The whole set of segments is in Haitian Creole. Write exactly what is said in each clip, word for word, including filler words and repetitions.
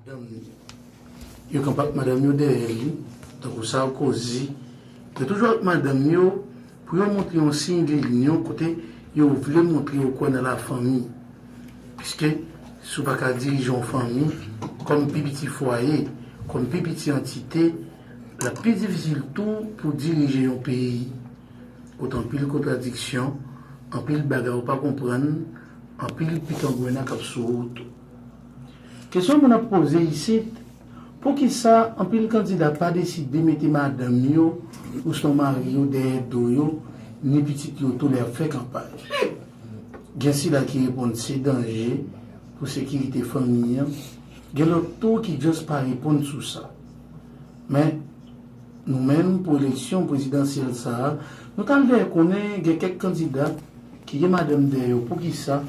Madanm li. Yo kanpe ak madanm yo dèyè li, tankou Sarkozy. Yo toujou ak madanm yo pou yo montre yon siy de linyon kote yo vle montre yo kwè nan lafanmi. Piske si w pa ka dirije yon fanmi kòm pi piti fwaye, kòm pi piti antite, l ap pi difisil tou pou w dirije yon peyi. Kote anpil kontradiksyon, anpil bagay ou pa konprann, anpil pitangwena k ap sou wout ou. Kesyon moun ap poze isit, poukisa anpil kandida pa deside mete madanm yo ousnon mari yo dèyè do yo, ni pitit yo tou lè y ap fè kanpay? Gen sila ki reponn se danje pou sekirite fanmi an, gen lòt tou ki just pa reponn sou sa. Men, nou menm, pou eleksyon prezidansyèl sa a, nou t al fè konnen gen kèk kandida ki gen madanm dèyè yo. Poukisa?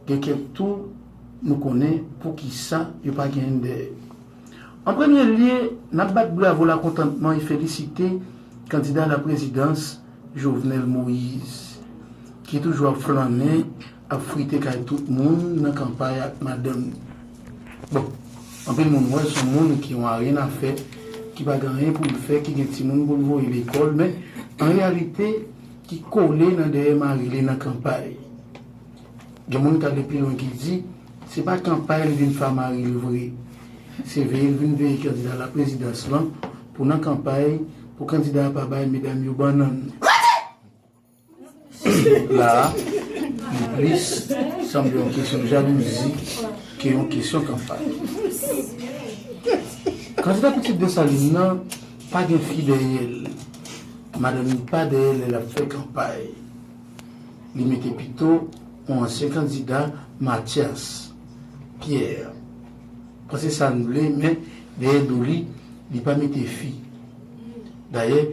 Gen kèk tou nou konnen poukisa yo pa gen dèyè yo. An premye lye, n ap bat bravo lakontantman e felisite kandida laprezidans Jovenel Moïse, ki toujou ap flannen, ap frite kay tout moun nan kanpay ak madanm li. Bon, anpil moun wè se yon moun ki yon aryen afè, ki pa gen anyen pou l fè, ki gen timoun pou l voye lekòl, men an reyalite, ki kole nan dèyè mari li nan kanpay. Gen moun k ale pi lwen ki di, se pa kanpay li vin fè a mari l vre. Se veye l vin veye kandida laprezidans lan pou nan kanpay, pou kandida a pa bay medam yo bannann. La a, li plis sanble yon kesyon jalouzi ke yon kesyon kanpay. Kandida Pitit Desalin nan pa gen fi dèyè l. Madanm li pa dèyè l lè l ap fè kanpay. Li mete pito yon ansyen kandida, Mathias Pierre. Panse sa n vle, men dèyè do li, li pa mete fi. Dayè,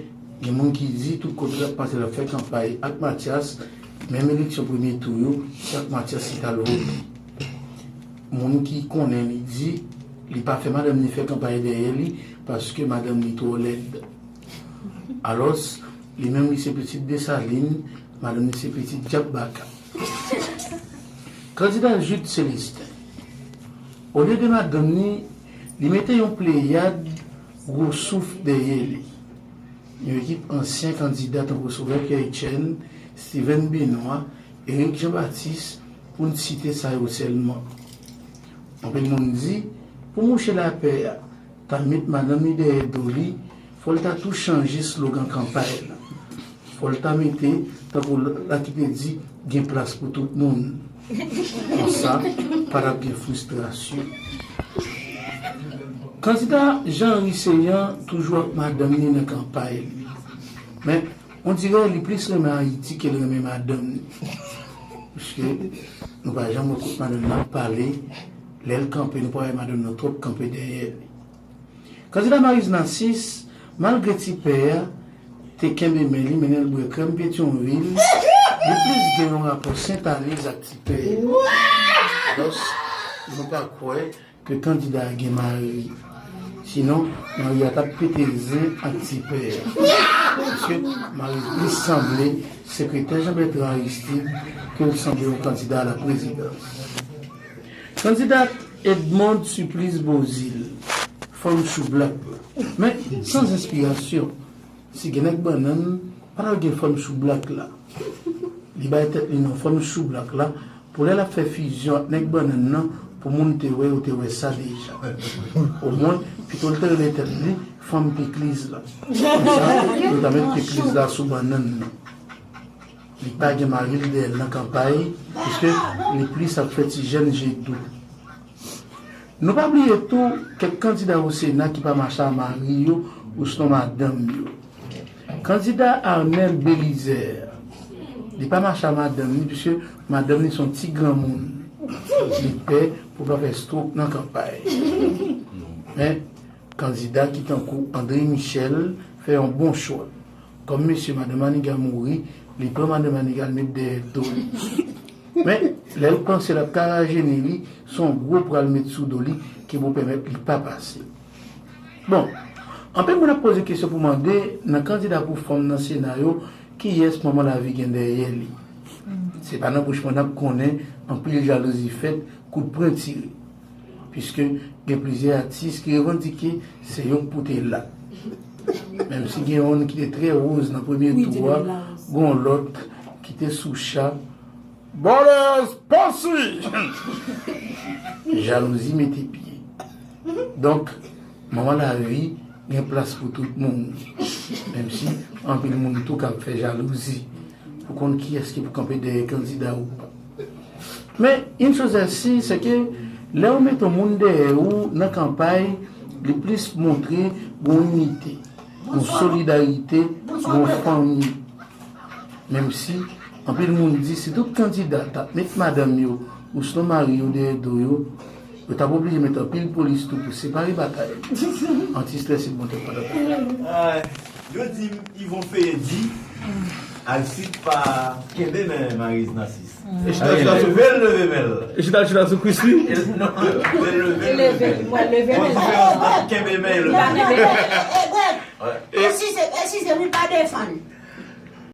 gen moun ki di tout kote l ap pase l ap fè kanpay ak Mathias, menm eleksyon premye tou yo, se ak Mathias li t al vote. Moun ki konnen li di, li pa fè madanm li fè kanpay dèyè li, paske madanm li twò lèd. Alòs, li menm li se pitit Desalin, madanm li se pitit djab baka. Kandida Jude Célestin. Olye de madanm li, li mete yon pleyad gwo souf dèyè li. Yon ekip ansyen kandida tankou Sauveur Pierre Etienne, Steven Benoît, Eric Jean Baptiste, pou n site sa yo sèlman. Anpil moun di, pou mouche lapè a ta met madanm li dèyè do li, fò l ta tou chanje slogan kanpay la. Fò l ta mete, tankou lòt la ki te di, gen plas pou tout moun. Konsa, pa t ap gen fristrasyon. Kandida Jean Henry Céant toujou ak madanm li nan kanpay li. Men, on dirè li plis renmen Ayiti ke l renmen madanm li. Piske nou pa janm wè kot madanm nan ap pale, lè l kanpe, nou pa wè madanm nan twòp kanpe dèyè li. Kandida Maryse Narcisse, malgre ti pè a te kenbe men li, mennen l bwè krèm Petyonvil, li plis gen yon rapò Sentaliz ak ti pè a. Alòs, nou pa kwè ke kandida a gen mari. Sinon, mari a t ap pete zen ak ti pè a. Paske Maryse plis sanble sekretè Jean Bertrand Aristide ke l sanble yon kandida a la prezidans. Kandida Edmonde Supplice Beauzile, fanm choublak la. Men, san enspirasyon. Si gen nèg bannann, pa t ap gen fanm choublak la. Li bay tèt li non fanm choublak la, pou lè l ap fè fizyon ak nèg bannann nan, pou moun te wè, yo te wè sa deja. Omwen, pito l te rele tèt li fanm pikliz la. Konsa, yo ta met pikliz la sou bannann nan. Li pa gen mari l dèyè l nan kanpay, piske li plis ap fè ti jèn je dou. Nou pa bliye tou kèk kandida o Sena ki pa mache a mari yo ousnon madanm yo. Kandida Arnel Belizaire, li pa mache a madanm li, piske madanm li se yon ti granmoun. Li pè pou pa fè stwok nan kanpay. Men, kandida ki tankou André Michel fè yon bon chwa. Kòm mesye madan Maniga mouri, li pran madan Maniga l met dèyè do li. Men, lè l panse l ap ka rajeni li, se yon gwo pwa l met sou do li ki pou pèmèt li pa pase. Bon, anpil moun ap poze kesyon pou mande, nan kandida pou fanm nan Sena yo, kiyès manman lavi gen dèyè li? Se pa nan bouch mwen n ap konnen, anpil jalouzi fèt, kout pwen tire. Piske gen plizyè atis ki revandike se yo k pote la. Menm si gen youn ki te trè woz nan premye tou a, gen yon lòt ki te sou cha. Bòlèz pasi! Jalouzi mete pye. Donk, manman lavi gen plas pou tout moun. Menm si anpil moun tou ka fè jalouzi pou konn kiyès ki pou kanpe dèyè kandida ou pa. Men, une chose est sûre, se ke lè ou mete yon moun dèyè ou nan kanpay, li plis montre yon inite, yon solidarite, yon fanmi. Menm si anpil moun di si tout kandida t ap met madanm yo ousnon mari yo dèyè do yo, yo t ap oblije met anpil polis tou pou separe batay. Anti-stress, se bon tèt pa dòmi. Yo di Yvon Feyé di Alcide pa kenbe men Maryse Narcisse. Leve l, leve men l. Chita chita sou kwis li. Leve l, leve men l. Bon diferans ant kenbe men e leve men. Eskize, eskize, wi, pa defann.